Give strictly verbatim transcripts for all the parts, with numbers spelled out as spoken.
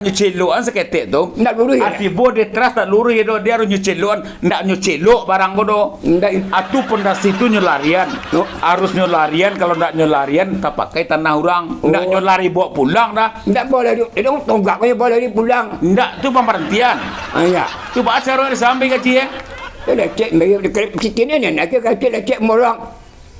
Nyo celokan saketek tu. Ndak luruih, yo? Ati boh di teras ndak luruih, yo, doh. Dia harus nyo celokan. Ndak nyo celok barang ko, doh. Ndak. Atu pondasi tu nyo larian. Yo. Harus nyo larian, kalau ndak nyo larian, tapakai tanah urang. Ndak nyo lari bawa pulang dah. Ndak boleh di, di tonggak ko nyo boleh di pulang. Ndak, tu pambarantian. Ah, iya. Tu baa caro di sambi kaji, eh? Tu lecek, mayuh di kali pitih ni, ni, nak kecek lecek morong.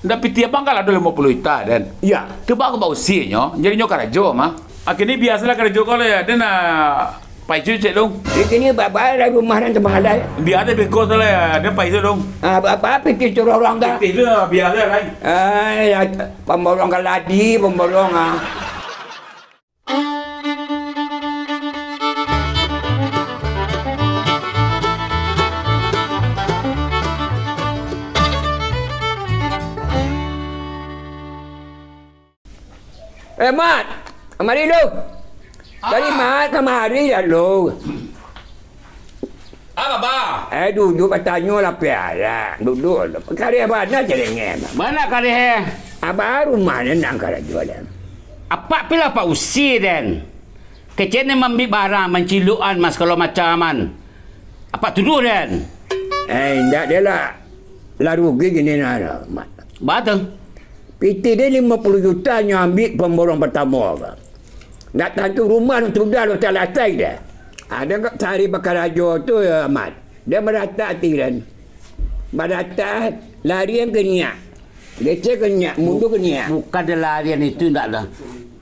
Ndak, pitih abang kan ado limo puluah juta, den. Iya. Tu baa ko bausianyo, jadi nyo karajo mah. Akhirnyo biasolah karajo ko lah, yo, den, ah, paiso cek dong. Pitih ni baa-baa lah rumah den tabangalai. Biaso beko salah, yo, den paiso dong. Ah, baa-baa pitih tu urang dah. Pitih tu biaso lah. Ah, ya, pamborong kaladi, pamborong, ah. Eh, Mat! Kamari lu! Tadi, ah. Mat, kamari lah lu! Apo, Ba? Eh, duduak batanyo lah, piarak. Duduak lu. Kareh bana celengeh. Bana kareh, eh. Apo rumah ni nan karajo, den? Apak pi lah apak usie, den. Kecek ni maambiak barang, mancilokan, mas, sagalo macam, man. Apak tuduah, den. Eh, indak, den lah. Lah rugi kini nah, Mat. Baa tu? Pitih den limo puluah juta nyo ambiak pamborong partamo, Ba. Ndak tantu rumah nan sudah lo salasai dah. Ado kok cari bakarajo tu, yo, Mat. Den baratak ati den. Baratak, larian ka nyiak. Gecek ka nyiak, mundur ka nyiak. Bukan den larian itu, ndak dah.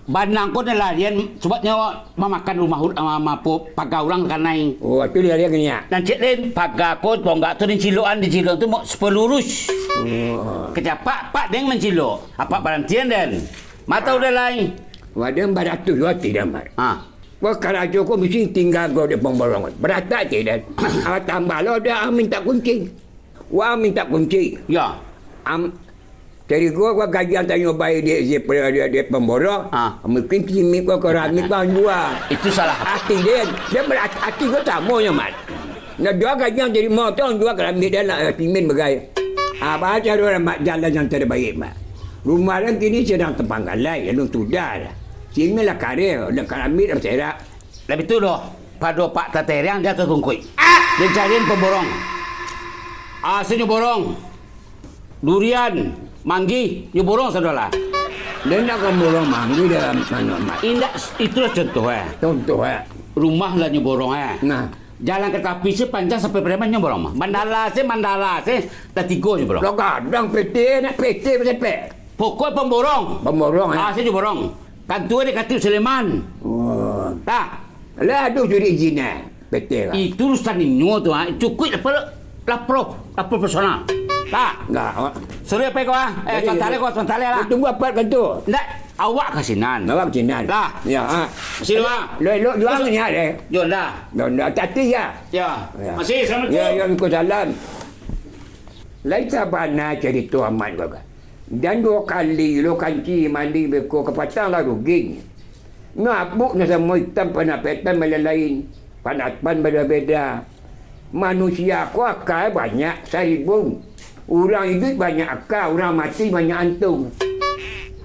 Banang ko den larian, sababnyo mamakan rumah ur-, ma-, ma-, apo, paga urang kanai. Oh, tu larian ka nyiak. Nan cek den, paga ko, tonggak tu den cilokan, den cilok tu mo-, sapuluah lurus. Oh. Kecek apak, apak den mancilok. Apak barantian den. Mata udah lai. Wadah baratus juta ati den, Mat. Ah. Wah, karajo ko musti tingga go dek pamborong. Baratak ceh, den. Ah, tambah lo dah, ah, mintak kunci. Wah, mintak kunci. Ya. Am, carigo wah gajian tanyo bai dek, dek, dek, dek pamborong. Ah. Mungkin cimik ko, keramik ko jua. Itu salah. Ati den. Den baratak ati ko samo nyo, Mat. Nah, jua gajian tarimo tu, jua keramik den lah, eh, simin bagai. Ah, baa caro, Mat, jalan nan terbaik, Mat. Rumah den kini sadang tapanggalai, alun sudah lah. Simin lah kareh, lah keramik lah baserak. Lah bitu doh, pado Pak tateriang di ateh tungkuik. Ah! Den carian pamborong. Asa nyo borong. Durian, manggih, nyo borong sadolah. Den ndak ka borong manggih dalam anu, Mat. Indak, itulah contoh, eh. Contoh, eh. Rumah lah nyo borong, eh. Nah. Jalan ka tapi se panjang sampai Pariaman nyo borong mah. Mandala se, Mandala se, lah tigo nyo borong. Lah gadang P T, nak P T bacepek. Pokok pamborong. Pamborong, eh. Ah, se nyo borong. Kantua di Katuak Sulaiman. Oh. Tah. Lah, aduh, curi izin, eh, P T lah. Itu urusan inyo tu, ah. Cukuik lapor, lapor, lapor personal. Tah. Enggak, awak. Sorry, apa ko, ah? Eh, jadi, sebentar jadi, ko, sebentar lah. Tunggu apa kan tu? Ndak, awak ka sinan. Awak ka sinan. Lah. Ya, ah. Masih dulu, ah. Lo, lo, jual ni ada. Jual dah. Dah, dah, hati-hati ya. Ya. Ya. Masih, assalamualaikum. Ya, ya, waalaikumsalam. Lai sabana carito Amat ko, kan. Jan duo kali lo kanci mandi beko kapatang lah rugi. Nyo abuk nyo samo itam panapetan balain-lain, panapan beda-beda. Manusia ko aka banyak saribu. Urang iduik banyak aka, urang mati banyak antung.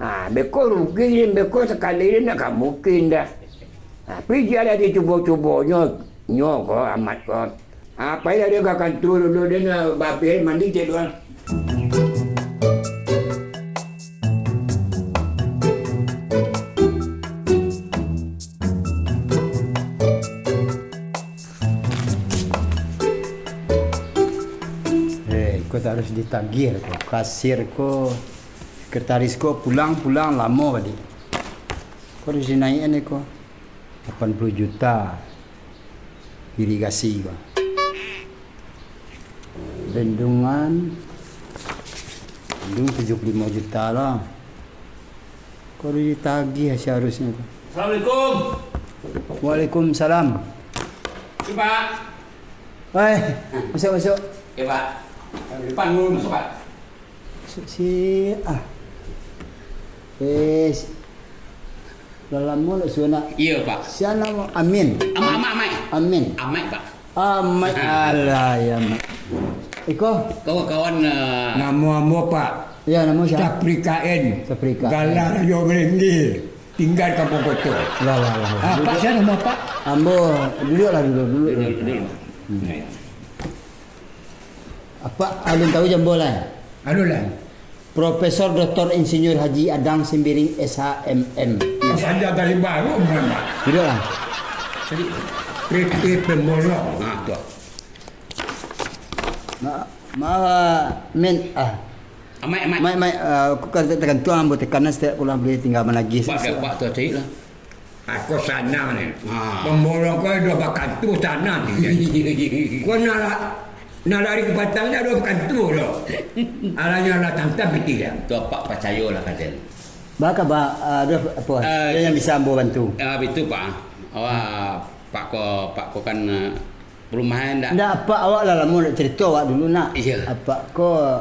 Ha, beko rugi, beko sakali ni ndak ka mungkin dah. Ha, tapi jan lah dicubo-cubo nyo, nyo ko Amat ko. Ha, pailah den ka kantua dulu, den, ah, babeh mandi cek dulu, ah. Eh, ko harus ditagih ko. Kasir ko, sekretaris ko pulang-pulang lamo baliak. Ko harus dinaiakan ko. Lapan puluah juta irigasi ko. Bendungan, bendung tujuh puluh lima juta lah. Ko ditagih seharusnyo tu. Assalamualaikum. Waalaikumsalam. Oke, Pak. Hai, masuk, masuk. Oke, Pak. Depan dulu masuk, Pak. Si, si, ah. Eh, si, lah lamo ndak suo nak. Iyo, Pak. Sia namo Amin. Ama-, ama-, amai. Amin. Amai, Pak. Amai, alah, ya, Mat. Iko? Kawan-kawan, eh, namo ambo, Pak. Ya, namo sia? Sapri K N. Sapri K N. Galah Rajo Berenggi. Tingga di Kampuang Koto. Lah, lah, lah, lah. Ah, Pak, sia namo Apak? Ambo, duduaklah dulu, dulu. Duduak, duduak. Hmm. Ya, ya. Apak alun tahu jo ambo lai? Alun lai. Profesor Doktor Insinyur Haji Adang Simbiring, S H, M M. Saja dari baru, Mak. Duduaklah. P T Pemborong. Ah, tu. Ma-, maaf, Min. Ah. Amaik, amaik. Maik, maik, ah, aku kan tagantuang ambo tekanan satiap pulang bali tingga managih. Pak, Pak, tu cari lah. Ako sanang ni. Ah. Pamborong ko ado bakantua sanang ni. Ko nak la-, nak lari ka patang ni ado bakantua doh. Alanyo lah tantang pitih dia. Tu Apak pacayolah ka den. Baa kaba, ah, ado apo? Ah, ado nan bisa ambo bantu? Ah, bitu, Pak. Awak, Pak ko, Pak ko kan, ah, Perumahan ndak? Ndak, Apak, awak lah lamo ndak carito awak dulu, nak. Iya. Apak ko,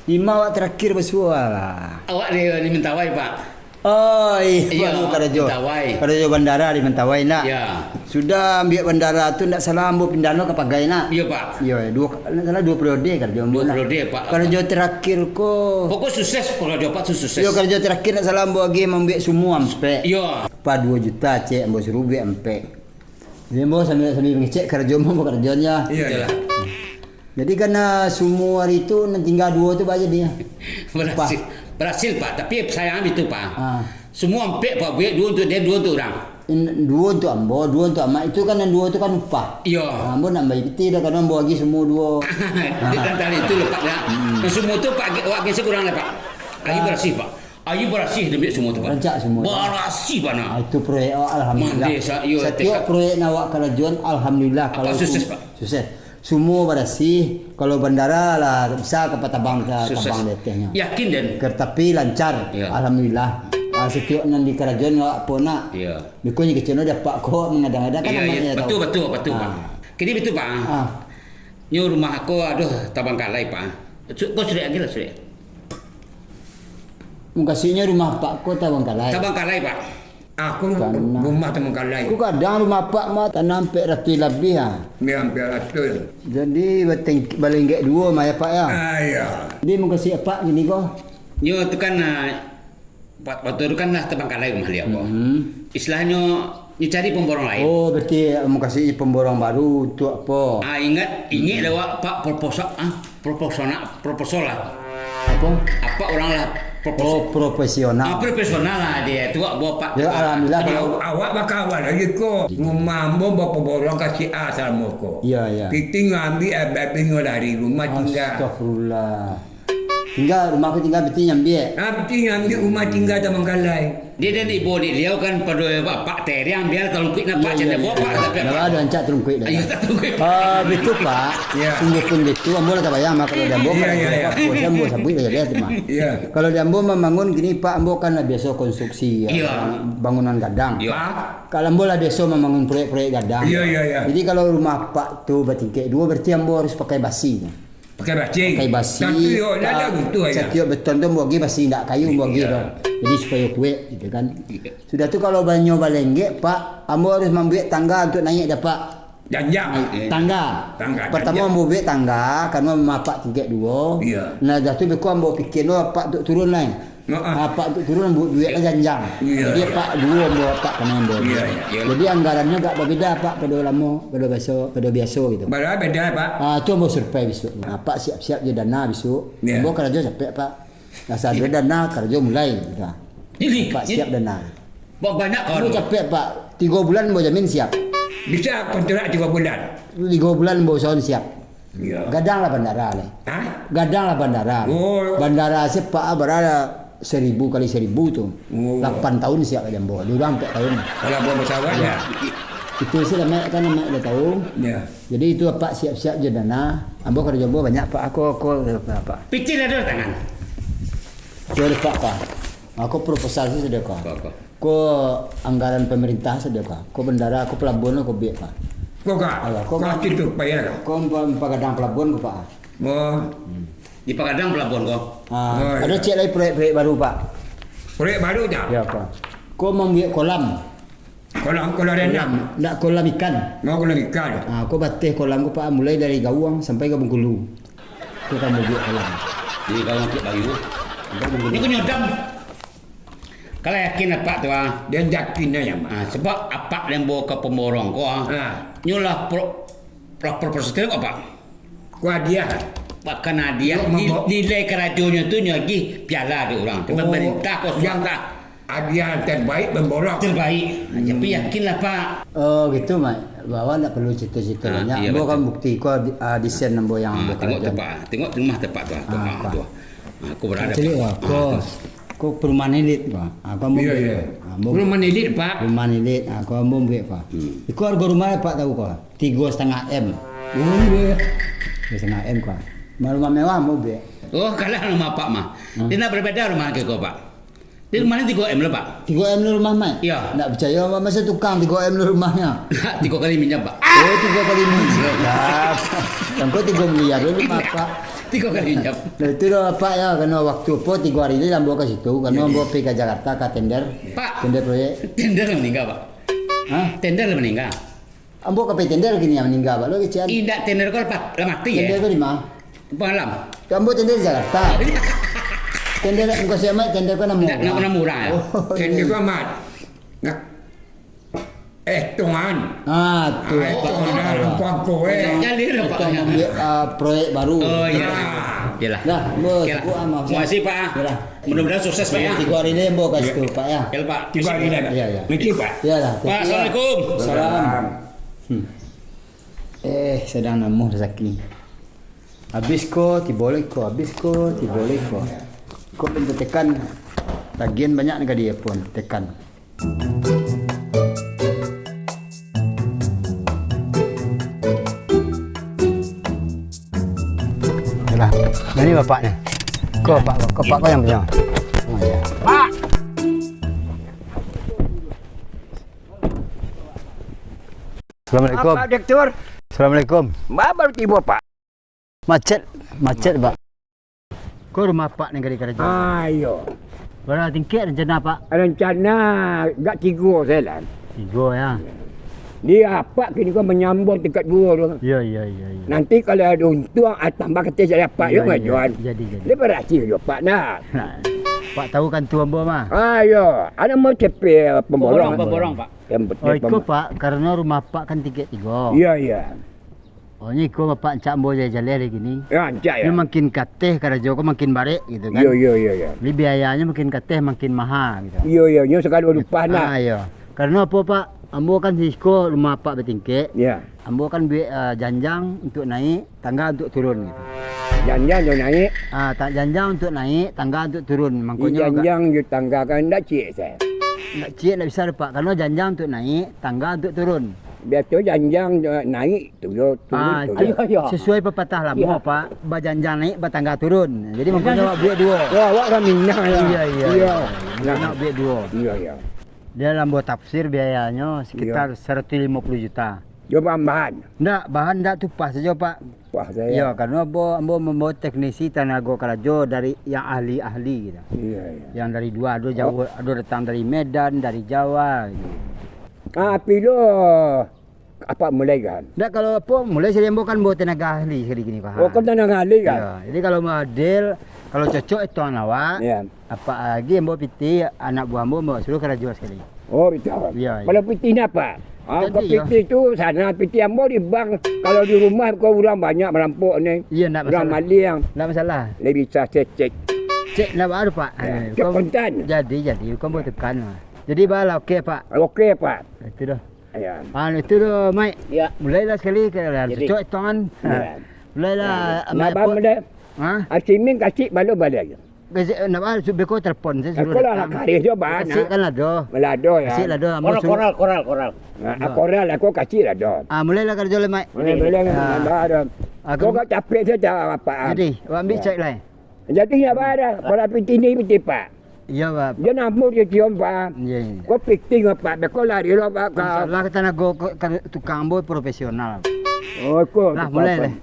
di ma awak tarakhir basuo lah? Awak di, di Mentawai, Pak. Oh, iyo, Mentawai. Karajo bandara di Mentawai, nak? Iya. Sudah ambiak bandara tu, ndak salah ambo pindah no ka Pagai, nak? Iya, Pak. Iyo, duo, ndak salah duo periode karajo ambo, nak. Duo periode, Pak. Karajo tarakhir ko. Pokok sukses, karajo Apak tu sukses. Iyo, karajo tarakhir ndak salah ambo agiah mambuek sumua ampek. Iya. Apak duo juta, cek, ambo suruah buek ampek. Jadi, ambo sambil, sambil mangecek karajo ambo, karajo nyo. Iyo, iyo. Jadi, karano sumua hari tu nan tingga duo tu, Pak, jadi. Barasil. Barasil, Pak. Tapi, sayang itu, Pak. Ah. Sumua ampek, Pak, buek duo untuak den, duo untuak urang. In-, duo untuak ambo, duo untuak amak. Itu kan nan duo tu kan upah. Iyo. Ah, ambo nambahi pitih dah, karano ambo agiah sumua duo. Di antaro itu lah, Pak, dah. Hmm. Nan sumua tu, Pak, awak agiah kurang lah, Pak. Agiah barasih, Pak. Agiah barasih dek sumua tu, Pak. Rancak sumua tu. Barasih bana. Ah, itu proyek awak, alhamdulillah. Mandeh sa-, iyo, satiok tekad. Proyek nan awak karajoan, alhamdulillah, Apak kalau sukses, itu Pak. Sukses. Sumua barasih, kalau bandara lah bisa ka patabang, ka sukses. Tabang di atasnyo. Yakin, den? Kereta api lancar, iyo. Alhamdulillah. Ah, satiok nan dikarajoan awak apo nak. Iyo. Beko nyo kecek no dek Apak ko mangadang-adang kan. Iyo, amak iyo. Ndak tahu. Batua, batua, batua, Pak. Ah. Kini batua, Pak. Ah. Nyo rumah ko, aduh, tabangkalai, Pak. Su-, ko suruik agiah lah, suruik. Mukasuiknyo rumah Apak ko tabangkalai? Tabangkalai, Pak. Aku ru-, rumah tabangkalai. Ko gadang rumah Apak mah, tanah ampek ratuih labiah, ah. Iyo, ampek ratuih. Jadi, bateng-, balenggek duo mah, yo, Pak, yo? Ah, iyo. Jadi, mukasuik Apak kini ko? Nyo tu kan, ah, Pak, waktu tu kan lah tabangkalai rumah baliau ko. Hmm. Istilahnyo, nyo cari pamborong lain. Oh, berarti mukasuiknyo pamborong baru untuak apo? Ah, ingat, ingek lah awak, Pak, proposal, ah, proposal, proposal lah. Apo? Apak urang lah propos-, oh, profesional. Ah, profesional lah dia. Tu awak buah, Pak. Yo, alhamdulillah, kalau awak bakawan lagi ko. Rumah ambo bapamborong ka si A salamo ko. Iyo, iyo. Pitih ngambiak, abih-abih nyo lari rumah tingga. Astagfirullah. Tingga, rumah ko tingga, pitih nyo ambiak. Ah, pitih nyo ambiak, rumah tingga tabangkalai. Dia, dia ibo di liau kan pado Apak teriang, biar talungkuik napak. Iyo, iyo, iyo. Tapi Apak ado rancak talungkuik dah. Iyo, talungkuik. Ah, bitu, Pak. Iyo. Sungguahpun bitu, ambo lah tabayang mah kalau di ambo. Iyo, kan iyo, iyo. Ambo sabuik lah jadi tu mah. Iyo. Kalau di ambo mambangun gini, Pak, ambo kan lah biaso konstruksi, yo, iyo, bangunan gadang. Iyo. Pak. Kalau ambo lah biaso mambangun proyek-proyek gadang. Iyo, iyo, iyo. Jadi kalau rumah Apak tu batingkek duo, berarti ambo harus pakai basi. Pakai basi. Pakai basi. Satu yo, ndak ado guntuah, yo. Satiok beton tu ambo agiah basi, ndak kayu ambo agiah doh. Iyo. Jadi supayo kuek, gitu kan. Iyo. Sudah tu kalau banyo balenggek, Pak, ambo harus mambuek tangga untuak naiak dapek. Janjang. Tangga. Tangga, janjang. Partamo ambo buek tangga, karano rumah Apak tingkek duo. Iyo. Nah, dah tu beko ambo pikia lo Apak untuak turun lai. Heeh. Apak untuak turun, buek, buek lah janjang. Iyo, iyo. Jadi, Apak duo ambo, Apak kanai ambo. Iyo, iyo. Jadi, anggarannyo agak babeda, Pak, pado lamo, pado biaso, pado biaso gitu. Baa beda, Pak? Ah, tu ambo survei bisuak. Apak siap-siap jo dana bisuak. Iyo. Ambo karajo capek, Pak. Asa ado dana, karajo mulai, gitu. Jadi, Apak siap dana. Ba-, banyak kawan. Ambo capek, Pak. Tigo bulan ambo jamin siap. Bisa kontrak tigo bulan? Tigo bulan ambo usahoan siap. Iyo. Gadang lah bandara lai. Hah? Gadang lah bandara. Oh. Bandara se Apak bara saribu kali saribu tu. Oh. Lapan tahun siap ka di ambo. Di urang ampek tahun. Kalau ambo pesawat, yo. Itu se lah, Mak, kan, Mak lah tahu. Yo. Jadi itu Apak siap-siap jo dana. Ambo karajo ambo banyak, Pak. Ako, ako, Pak. Pitih lah ado tangan. Yo, Pak, Pak. Ako proposal se sudah, Pak. Apa, apa? Ko anggaran pamarintah sajo, Pak. Ko bandara, ko palabuhan, ko biak, Pak. Ko ka? Alah, ko ka situ, Pak, yo? Ko mampa-, mampagadang palabuhan ko, Pak. Oh. Hmm. Dipagadang palabuhan ko? Ah, oh, ado iyo. Cek lai proyek-proyek baru, Pak. Proyek baru, Cak? Yo, Pak. Ko mambuek kolam. Kolam, kolam renang? Kolam, ndak, kolam ikan. Oh, kolam ikan. Ah, ko bateh kolam ko, Pak, mulai dari gawang sampai ka Bengkulu. Ko ka mambuek kolam. Dari gawang Bukik Bayu. Sampai Bengkulu. Ini ko nyodam. Kalau yakin apak tu, ah. Dan yakin aja, Mak. Ah, sebab apak lembo ka pemborong ko, ah. Ah. Nyo lah pro-, lah proposal ko, Pak. Ko hadiah. Bukan hadiah, Yo, ni-, mambo- nilai karajonyo tu nyo agih piala dek urang. Oh, Pemerintah ko yang swasta. Hadiah terbaik pemborong. Terbaik. Ah, tapi yakinlah, Pak. Oh, gitu, Mak. Bawa ndak perlu cerita-cerita Ah, banyak. Iya, Ambo kan betul. bukti ko, ah, desain ambo yang Ah, ambo tengok tu, karajoan. Pak. Tengok rumah tu, Pak, tu. Ah, Ah, Pak. tu. Ah, aku berharap. Cari lah, Ah, ko, tu. ko perumahan elit, Pak. Ah, ko ambo Iya, buek. iya. Ah, ambo Perumahan elit, Pak. Perumahan elit, ah, ko ambo buek, Pak. Hmm. Iko harga rumah, Pak, tahu ko? Tigo setengah M. Oh, iya. Tigo setengah M, ko. Rumah, rumah mewah ambo buek. Oh, kalah rumah Pak mah. Hmm. Dia nak berbeda rumah ke ko, Pak? Di rumah ni tigo M lah, Pak. Tigo M lah rumah, Mak? Iya. Ndak picayo, Mak. Masa tukang tigo M lah rumahnyo? Tigo kali minjam, Pak. Oh, tigo kali minjam. Sangko tigo miliar dulu, Pak. Tigo kali minjam. Nah, itu dah, Pak, ya, karena waktu apo, tigo hari ni ambo ka situ, karena Iya, ambo iya. pai ka Jakarta, ka tender. Pak. Tender proyek. Tender lah meninggal, Pak. Hah? Tender lah meninggal. Ambo ka pai tender kini, yang meninggal, Pak. Lo kecil. Indak, tender ko lah, Pak. Lah mati, Tender eh. ko di ma? Malam. Ambo tender di Jakarta. Tender, engkau siapa, tender ko namo Ndak, urang? namo urang, ya. Oh, Tender iya. ko amat. Nah. Eh, Tuhan. Ah, tu, Eh, Pak. Tuhan, Tuhan, Tuhan, eh. Jadi dah, Pak. Tuhan ambil, ah, proyek baru. Oh, iya. Ah. Iyalah. Dah, ambo Oke lah. cukup, ah, maaf, Terima kasih, Pak, ah. Iyalah. Mudah-mudahan sukses, Pak, ya. Tigo hari ni ambo ka Iya. situ, Pak, ya. Iyalah, Pak. Tigo hari ni, Pak. Iya, iya. Thank you, Pak. Iyalah, Pak, thank you, ya. Assalamualaikum. Salam. Hmm. Eh, sadang namuah rasaki. Abih ko, tibo lai ko, abih ko, tibo lai ko. Ko pun tatekan, tagiahan banyak nan ka di-, pun tatekan. Yalah, nah, ni bapaknyo. Ko, Pak, ko, Pak, ko yang punyo. Oh, ya. Pak! Assalamualaikum. Apa, Doktor? Assalamualaikum. Baru tibo, Pak. Macet, macet, Pak. Ko rumah Apak nan ka dikarajoan? Ah, iyo. Bara tingkek rencana Apak? Rencana agak tigo sajo lah. Tigo, ya. Di Apak kini ko manyambung tingkek duo tu. Iyo, iyo, iyo, iyo. Nanti kalau ado untuang, ah, tambah ka ateh dari Apak, Iyo, yo, iyo. ngajuan. Jadi, jadi. Dia berhasil jo Apak, nah. Nah, Apak tahu kantua ambo mah? Ah, iyo. Ado mau cepe pemborong. Pemborong, pemborong, Pak. Yang Oh, betul iko, pem- Pak, karano rumah Apak kan tingkek tigo. Iyo, iyo. Oh, nyo iko Apak ancak ambo jaleh-jaleh dari kini. Ya, ancak, ya. Nyo makin ka ateh karajo ko makin barek gitu kan. Iyo, iyo, iyo, iyo. Jadi biayanyo makin ka ateh makin maha gitu. Iyo, iyo, nyo sagalo rupa nak. Ah, iyo. Karano apo, Pak? Ambo kan siko rumah Apak batingkek. Ya. Ambo kan buek, ah, janjang untuk naik, tangga untuk turun gitu. Janjang untuk naik. Ah, ta-, janjang untuk naik, tangga untuk turun. Di Mangkonyo agak janjang jo tangga kan ndak ciek, sah? Ndak ciek, ndak bisa doh, Pak. Karano janjang untuk naik, tangga untuk turun. Biaso janjang, eh, naik, turun, turun, Ah, turun. Iyo, iyo. Sesuai pepatah lamo, Iyo. Pak. Bajanjang naik, batangga turun. Jadi, Iyo. mangkonyo awak buek duo. Oh, awak urang Minang, ya? Iyo, iyo, Iyo. iyo. Mangkonyo Nah. awak buek duo. Iyo, iyo. Dia dalam buah tafsir biayanyo sekitar Iyo. seratus lima puluh juta. Jo bahan-bahan? Ndak, bahan ndak tu pas sajo, Pak. Pas sajo. Iyo, karano ambo, ambo mambawa teknisi tanago karajo dari yang ahli-ahli gitu. Iyo, iyo. Yang dari luar, ado jauah, Oh. ado datang dari Medan, dari Jawa gitu. Ah, pilo Apak mulai kan? Ndak, kalau apo, mulai sari ambo kan bawa tenaga ahli sakali kini, Pak. Oh, kan tenaga ahli kan? Iyo, jadi kalau model, kalau cocok itu awak, Iyo. Apak agi ambo pitih, anak buah ambo, ambo suruh karajo sakali. Oh, batua. Iyo, iyo. Kalau pitih ni apo? Ah, Jadi, kalau iyo. pitih tu sana, pitih ambo di bank. Kalau di rumah ko urang banyak marampok ni. Iyo, ndak Urang masalah. maliang. Ndak masalah. Lai bisa cek-cek. Cek ndak baa doh, Pak. Iyo, Eh, cek bukan kontan. Jadi, jadi, bukan buat tekan. Jadi, baa lah, oke, Pak. Oke, Pak. Itu doh. Iyo. Ah, itu doh, Mak. Iyo. Mulailah sakali ka Jadi. cocok itu kan. Iyo. Mulailah, Iyo. Mak, Ndak baa apo? mulai. Ha? Ah, simin kasih balun balai. Kasih, eh, ndak baa, su-, beko telepon, saya suruh Aku lah datang. nak karih jo, bana. Kasih kan lah doh. Lah doh, ya. Kasih lah doh, ambo Koral, suruh koral, koral, koral. Ah, Yo. koral aku kasih lah doh. Ah, mulailah karajo lai, Mak. Mulai, Jadi, mulai, ah, nambah dah. aku Kau kat capek saja, Pak. Jadi, awak ambil Yo. cek lai. Jadi, ndak baa dah. Kalau pitih ni, pitih, Pak. Iyo, Pak. Dia namo dia cium, Pak. Iyo, iyo. Kau pitih, Pak. Beko lari lah, Pak. Insyaallah, kata nak go ke, ke tukang ambo profesional. Oh, kau Lah, tukang mulai apa? deh.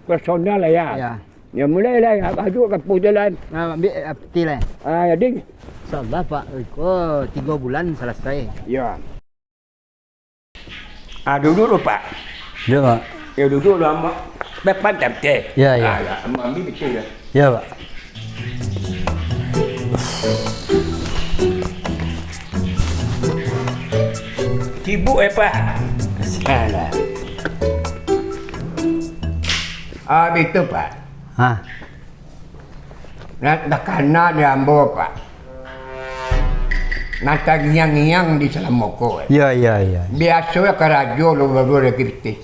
Personal lah, ya. Ya. Ya, mulailah, ya, baju ka pun jalan. Ah, ambil, ah, peti lah. Ah, jadi? InsyaAllah, Pak. Oh, tiga bulan selesai. Ya. Ah, duduk dulu, Pak. Ya, Pak. Ya, duduk dulu, Amak. Depan tante. Ya, ya. Ah, ya, Amak ambil peti ya. Ya, Pak. Sibuk, eh, Pak? Salah. Ah, bitu, Pak. Ha. Nak takana di ambo, Pak. Nan tangiang-ngiang di salamoko, eh. Iya, iya, iya. Biaso lah karajo lo baru lagi pitih.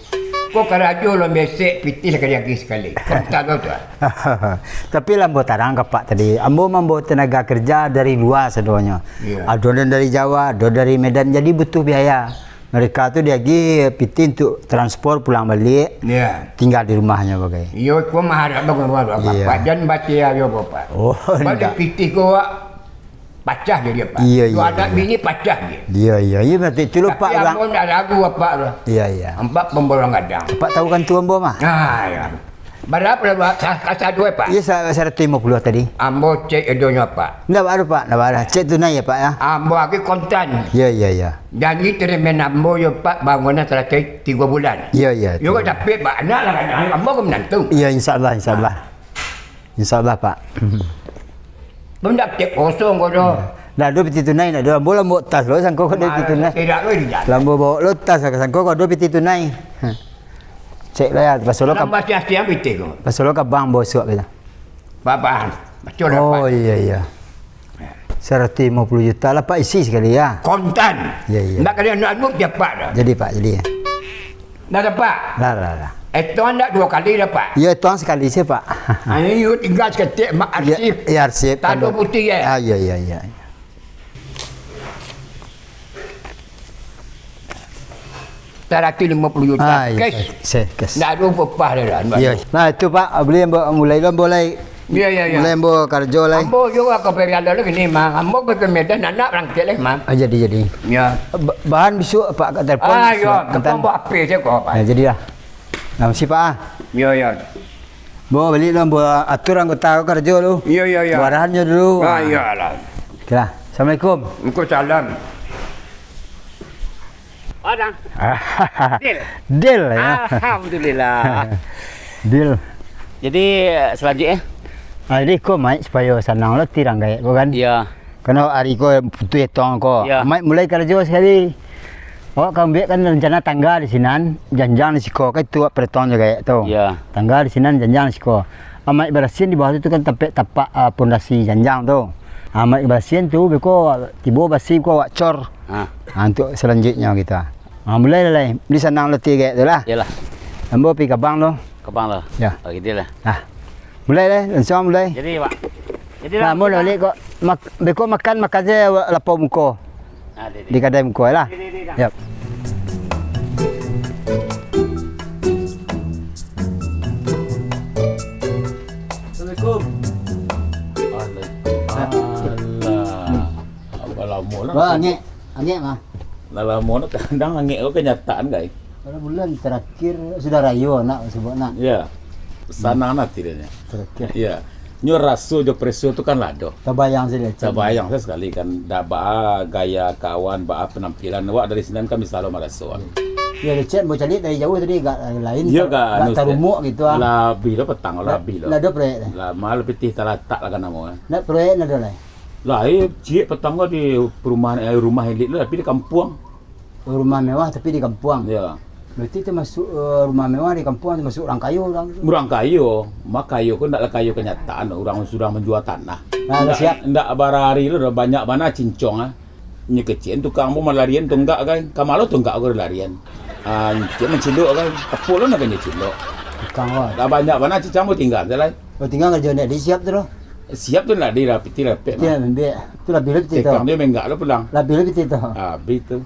Ko karajo lo besek pitih lagi-lagi sakali. Ko talo tu, ah. Tapi lah ambo tarang ka Pak tadi, ambo mambawa tenaga kerja dari lua sadonyo. Iya. Ado nan dari Jawa, ado dari Medan, jadi butuh biaya. Mereka tu diagih pitih untuk transpor pulang balik, Iya. tinggal di rumahnyo bagai. Iyo, ko maharap bagai Iya. Bapak, jan batia yo Bapak. Oh, Balik ndak. pitih ko, Pak, pacah jadi, Pak. Iya, Dua iya, anak iya. bini pacah je. Iya, iya, iya, berarti itulah, Tapi Pak, ambo ndak ragu, Bapak, tu. Iya, iya. Ambo pemborong gadang. Bapak tahu kan tu ambo mah? Ah, ya. Barapo lah, Pak? Sa-, ka sado, eh, Pak? Iya, sa-, saratus limo puluah tadi. Ambo cek edonyo, Pak. Ndak baa, Pak, ndak baa. Cek tunai ya, Pak, ya? Ambo agih kontan. Iya, iya, iya. Janji teremen ambo yo, Pak, bangunan salasai tigo bulan. Iya, iya, Yo, tigo. tapi, Pak, anak lah, anak ambo ka manantu. Iya, insya Allah, insya Allah. Insya Allah, Pak. Pun dak cek kosong ko doh. Ndak ado pitih tunai, ndak ado. Ambo lah bawa tas lo, sangko ko ado pitih tunai. Tidak lo di jalan. Lah ambo bawa lo tas, sangko ko ado pitih tunai. Cek lah ya, pasal lo ka- Tambah siang-siang pitih ko. Pasal lo ka bank bosok gitu. Bapak, betul lah, Oh, Pak. iya, iya. Saratus limo puluh juta lah, Pak, isi sakali, ya. Kontan. Iya, iya. Ndak kali anu-anu dia, Pak, dah. Jadi, Pak, jadi. Dah dapat? Lah, lah, lah. Etong ndak duo kali dapat? Iya, etong sakali se, Pak. Ha, ini yu tingga saketek, mak Iya, arsip. iya, arsip, Tando tando. putih, ya? Ah, iya, iya, iya. Saratus limo puluh juta Ah, iya, cash. cash, cash. Ndak ado upah dah, dah. Iya. Nah, itu, Pak, bali ambo mulai lo, ambo lai. Iya, iya, iya. Mulai ambo karajo lai. Ambo juo ka Perean lo kini, Mang. Ambo ka Medan, anak barangkek lai, Mang. Ah, jadi, jadi. Iya. Ba-, bahan bisuak, Pak, ka telepon. Ah, iya. Bisuak, Telepon antan. ambo H P sajo ko, Pak. Ya, jadi lah. Nah, masi, Pak, ah. Iya, iya. Ambo bali lo, ambo atur anggota karajo lo. Iya, iya, iya. Ambo arahan nyo dulu. Ah, Ah. iyalah. Oke lah. Assalamualaikum. Waalaikumsalam. Orang. Deal. Deal, ya. Alhamdulillah. Deal. Jadi, selanjutnya? Ah, jadi ko, Mak, supayo sanang lo tirang gaek ko kan. Iya. Karano ari ko putuih etong ko. Iya. Mak mulai karajo sakali. Awak ka ambiak kan rencana tangga di sinan, janjang di siko, kan itu awak paretong jo gaek tu. Iya. Tangga di sinan, janjang di siko. Mak barasiahan di bawah tu, tu kan tampek tapak, ah, pondasi janjang tu. Ah, Mak barasiahan tu, beko tibo basi ko awak cor. Ah. Ah, untuk selanjutnya kita. Ah, mulai lah, lai. Di sanang lo tirang gaek tu lah. Iyalah. Ambo pi ka bank lo. Ka bank lo. Ya. Oh, gitu lah. Ah. Mulai lah, langsung mulai. Jadi, Pak. Jadi, Nah, lah, mun kita balik kok, mak-, beko makan, makan sajo lapau muko. Ah, deh, deh. Di kadai muko lah. Deh, deh, deh, dah. Yap. Assalamualaikum. Waalaikumsalam. Alah. Apa lama lah. Wah, angek. Angek mah. Lah lama nak kadang angek ko kenyataan, kai. Kalau bulan terakhir sudah rayo nak sebut nak. Ya. Sanang Hmm. hati dia. Terakhir. Ya. Nyo raso jo preso tu kan lah ado. Tabayang sajo. Tabayang sajo sakali kan. Dah baa gaya kawan, baa penampilan. Awak dari sinan kan bisa lo maraso. Ya, lecet mau caliak dari jauh tadi agak lain. Iya, agak agak anu, tarumuk gitu ah. Lah abih lo petang, lah abih lo. Lah ado proyek dah. Lah malah pitih talatak lah kan namo, eh. Nak proyek nak ado lai. Lah, eh, ciek petang ko di perumahan, eh, rumah elit lo, tapi di kampuang. Rumah mewah tapi di kampuang. Ya. Berarti termasuk, eh, rumah mewah di kampuang termasuk urang kayo urang tu. Urang kayo, mak kayo ko ndak lah kayo kenyataan, urang sudah manjua tanah. Nah, ndak, siap. Ndak bara ari lo dah banyak bana cincong ah. Nyo kecek tukang pun malarian tunggak kai. Ka ma lo tunggak ko larian. Ah, nyo mancilok kai. Apo lo nak nyo cilok. Tukang ko. Dah banyak bana cincong pun tinggal sajo lai. Oh, tinggal karajo ndak disiap tu lo. Siap tu ndak di lah, pitih lah pek Pitih mah. ambiak. Tu lah bilo pitih tu. Tekang dia menggak lo pulang. Lah bilo pitih tu. Habis tu.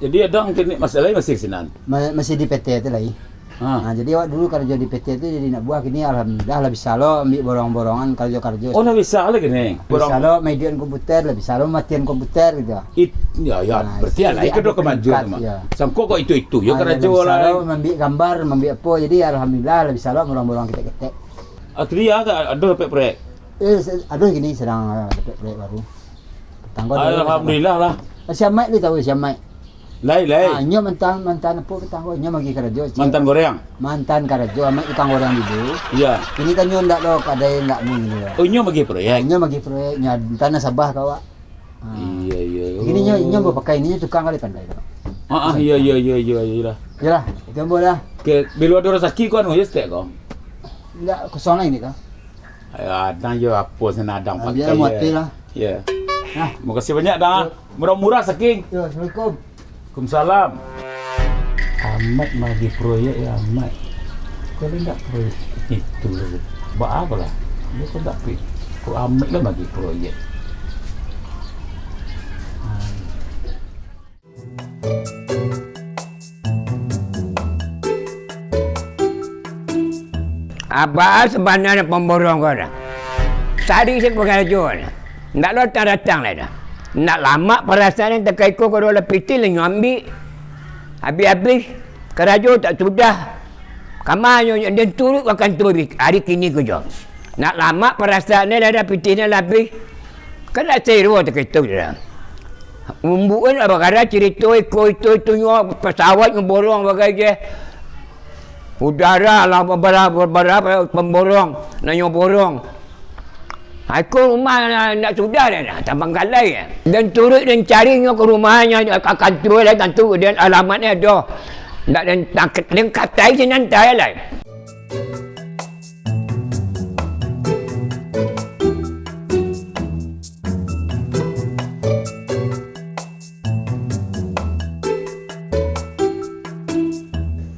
Jadi, adang kini masalah masih sinan. Ma-, masih di P T tu lai. Ha. Ha, jadi awak dulu karajo di P T tu jadi anak buah, kini alhamdulillah lah bisa lo ambiak borong-borongan karajo-karajo. Oh, lah bisa lagi ni. Bisa Borong. lo maiduikan komputer, lah bisa lo matian komputer gitu. It-, ya, ya, Ha, berarti jadi lah, itu ada dah kemajuan peningkat, tu mah. ya. Sangko kok itu-itu, yo Ha, karajo lah bisa lah. lo ambiak gambar, ambiak apo. Jadi alhamdulillah lah bisa lo borong-borong ketek-ketek. Ah, tu dia agak ada dapat proyek. Eh, se-, ado kini sadang, ah, dapek proyek baru. Tanggo dulu, Alhamdulillah lah. Si Amaik tu tahu si Amaik. Lai, lai. Ah, inyo mantan, mantan apo ka tanggo, inyo magi karajo. Mantan goreang? Mantan karajo, Amaik tukang goreang dulu. Iya. Kini kan inyo ndak lo, kadai ndak mun kini lo. Oh, inyo magi proyek? Ah, inyo magi proyek, inyo antah nasabah ka awak. Ah. Iya, iya. Kini inyo, inyo Oh. bapakai, inyo tukang kali pandai tu. Ah, ah, iyo, iyo, iyo, iyo, iyo lah. Iyolah, itu ambo lah. Oke, bilo ado rasaki ko anu, yo, stek ko. Indak, kosong lah ini ko. Ayo, adang yo, apo senadang Ah, pakai, biar muat yo. Lah. Yo. Nah. Makasih banyak, Dang. Yo. Murah-murah, saking. Yo, assalamualaikum. Waalaikumsalam. Amat magih proyek ya, Amat. Kalau ndak proyek itu, buat apa lah? Dia kok ndak pi-, kok Amat lah magih proyek. Hmm. Apo sabananyo pamborong ko dah? Sari se pakarajo dah. Ndak lo datang-datang lai dah. Ndak lamak parasaan nan takaiko ko lah pitih lah nyo ambiak. Abih-abih, karajo tak sudah. Kamanyo den turuik ka kantua hari kini ko jo. Nak lamak parasaan ni lah dah pitih ni lah abih. Kan nak sewa tu kito je lah. Umbuan lah bagara cerita iko itu itu nyo pesawat nyo borong bagai je. Udara lah bara bara pemborong, nanyo borong. Ha, iko rumah nak, nak sudah dah, dah, Tampang Kalai. Dan turuik dan cari nyo ke rumah nyo, ka kantua lah, tantu dan alamat ni ado. Ndak den tangkek, den katai sinan tai lai.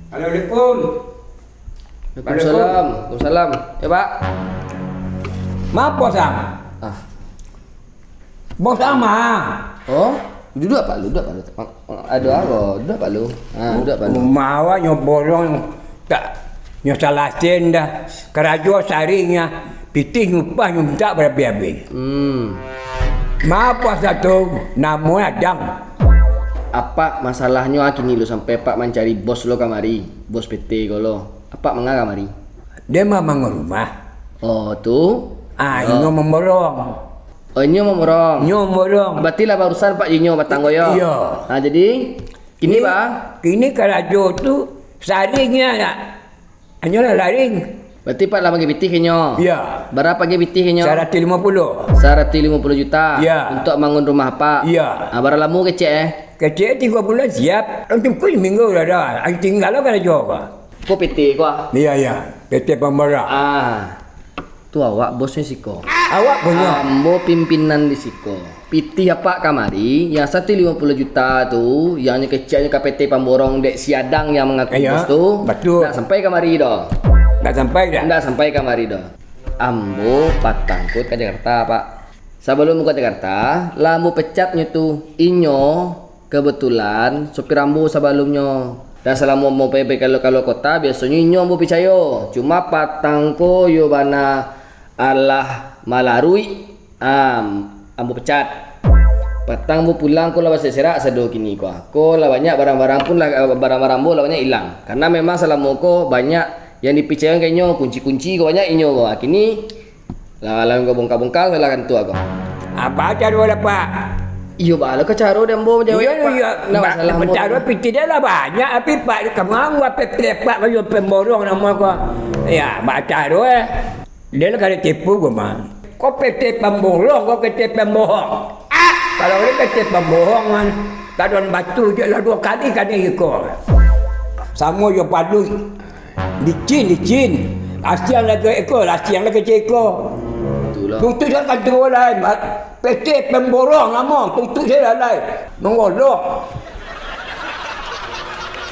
Assalamualaikum. Waalaikumsalam. Waalaikumsalam. Ya, Pak. Mapo, Sam? Ah. Bos Ama. Oh, duduak, Pak Lu, duduak, Pak Lu. Aduh, apo? Duduak, Pak Lu. Ha, duduak, Pak Lu. Rumah awak nyo borong, tak, nyo salasaian dah. Karajo saringnyo, pitih nyo upah nyo mintak barabih-abih. Hmm. Mapo satu, namo adang. Apak masalahnyo kini lo sampai Apak mancari bos lo kamari, bos P T ko lo. Apak manga kamari? Dia mah mangan rumah. Oh, tu? Ah, Yo. Inyo mamborong. Oh, inyo mamborong. Inyo mamborong. Berarti lah barusan Pak Jinyo batang ko yo? Iyo. Ha, jadi, kini, Pak? Kini karajo tu saringnyo nak. Hanyo lah laring. Berarti Pak lah bagi pitih ka inyo? Iyo. Bara bagi pitih ka inyo? Saratuih limo puluah. Saratuih limo puluah juta? Iyo. Untuk bangun rumah Pak? Iyo. Ha, bara lamo kecek, eh? Kecek tigo bulan siap. Cukuik minggu lah dah. Tingga lo karajo ko. Ko P T ko, ah? Iyo, iyo. P T Pamborong. Ah. Tu awak bosnyo siko. Awak punyo. Ambo pimpinan di siko. Pitih apak kamari, yang saratuih limo puluah juta tu, yang nyo keceknyo ka P T Pamborong dek si Adang yang mangaku Iyo, bos tu, batua. Ndak sampai kamari doh. Ndak sampai doh? Ndak sampai kamari doh. Ambo patang ko ka Jakarta, Pak. Sabalum ka Jakarta, lah ambo pecat nyo tu. Inyo Kebetulan, sopir ambo sabalumnyo. Dan salamo ambo pai, pai kaluar-kaluar kota, biasonyo inyo ambo picayo. Cuma patang ko iyo bana alah malaruik, am, ambo pecat. Patang ambo pulang ko lah baserak-serak sado kini ko. Ko lah banyak barang-barang pun lah, barang-barang ambo lah banyak ilang. Karano memang salamo ko banyak yang dipicayo ka inyo, kunci-kunci ko banyak inyo ko. Kini Lah, lah, kau bongkar-bongkar, salah kantua kau. Apa caro lah, Pak? Iyo, baa lo ka caro dek ambo manjawab, Iyo, Pak. Iyo, Ndak Pak, masalah ambo. Caro pitih dia lah banyak, tapi Pak, kamu anggap P T Pak kayo pemborong namo kau. Ya, baa caro, eh. Dia lah kada tipu kau, mah. Kau P T pemborong, kau P T pembohong. Ah! Kalau dia P T pembohong, man, taduan batu je lah dua kali kan iko. Samo jo palus. Licin, licin. Asiang lah duo iko, asiang lah kecil iko. Itulah. Tutup sajo kantua lai. P T pemborong namo, tutup sajo lai. Mangolok.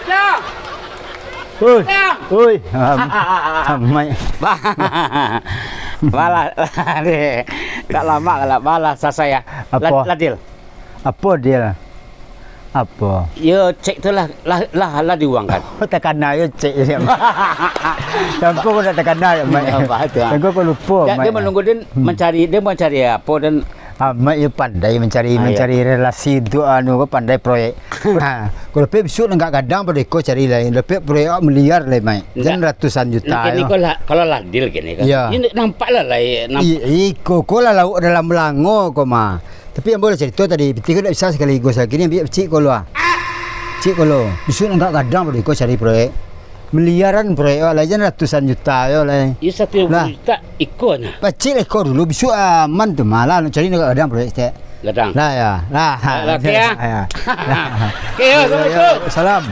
Dah. Oi, Dah. Oi. Am-, amai. Bah. Balah, balah, deh. Tak lama lah, balah, selesai ya. Apa? Lad-, Ladil. Apo dia lah? Apo? Yo, cek tu lah, lah, lah, lah diuangkan. Oh, takana yo cek. Sangko ko dak takana yo, Mat. Apa tu, ah? Sangko ko lupo, Dia, Mat. Dia menunggu, dia Hmm. mencari, dia mencari apa dan Ah, Mat yo pandai mencari, Ah, ya. mencari relasi tu, anu, ko pandai proyek. Ha, kalau pek besok ndak gadang pado iko cari lain. Dapek proyek miliar lah, Mat. Jan Ndak. ratusan juta Nah, kini yo. ko lah, kalau Ladil kini kan. Ya. Ini nampak lah, lah, nampak. I-, iko ko lah lauk dalam lango ko, mah. Tapi ambo lah carito tadi, pitih ko dak bisa sakaligus, kini ambiak pacik ko lo, ah. Pacik ko lo. Bisuak ndak gadang pado iko cari proyek. Miliaran proyek, wak, lain jan ratusan juta yo, lai. Iyo, satu Lah. juta iko nah. Pacik lah iko dulu, bisuak aman tu, mah lah, nak cari ndak gadang proyek, tek. Gadang. Lah ya. Lah. Lah, oke ya. Ya. Oke, ya, assalamualaikum. Salam.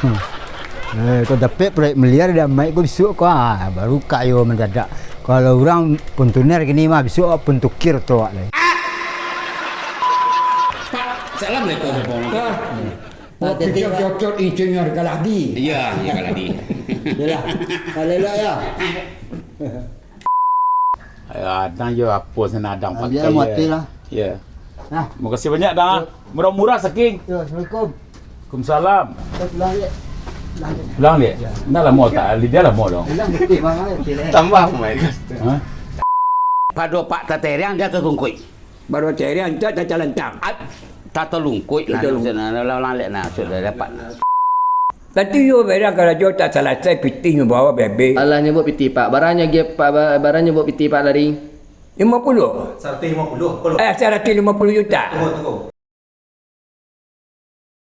Hmm. Eh, kau dapek proyek miliar di Amaik kau bisuak kau, ah, baru kayo mandadak. Kalau urang puntuner kini mah bisuak puntukir tu awak lai. Pak, salam lai kau. Ah. Ah, jadi, Pak. Cocok Insinyur Galadi. Iya, iya, Galadi. Yalah. Kalau elok ya. Ya, adang yo apo senadang pakai. Dia mati lah. Ya. Nah. Makasih banyak, Dang. Murah-murah saking. Yo, assalamualaikum. Waalaikumsalam. Pulang, Lek. Pulang, Lek. Pulang, Lek. Ya. Ndak lamo tak? Dia lamo dong. Pulang, betul, Bang, betul, eh. Tambah main. Hah? Pado Pak tateriang dia ka gungkuik. Baru cari antak tata lantang. At-, tata lungkuik nah, Tata lungkuik. Nah, nah, nah, nah, nah, sudah dapat. Tapi yo barang karajo tak salasai, pitih nyo bawa bebek. Alah nyebut pitih, Pak. Barang nyo gi-, Pak, ba-, barang nyebut pitih, Pak, lari. Lima puluh. Saratus lima puluh, apo lo? Eh, saratus lima puluh juta. Tunggu, tunggu.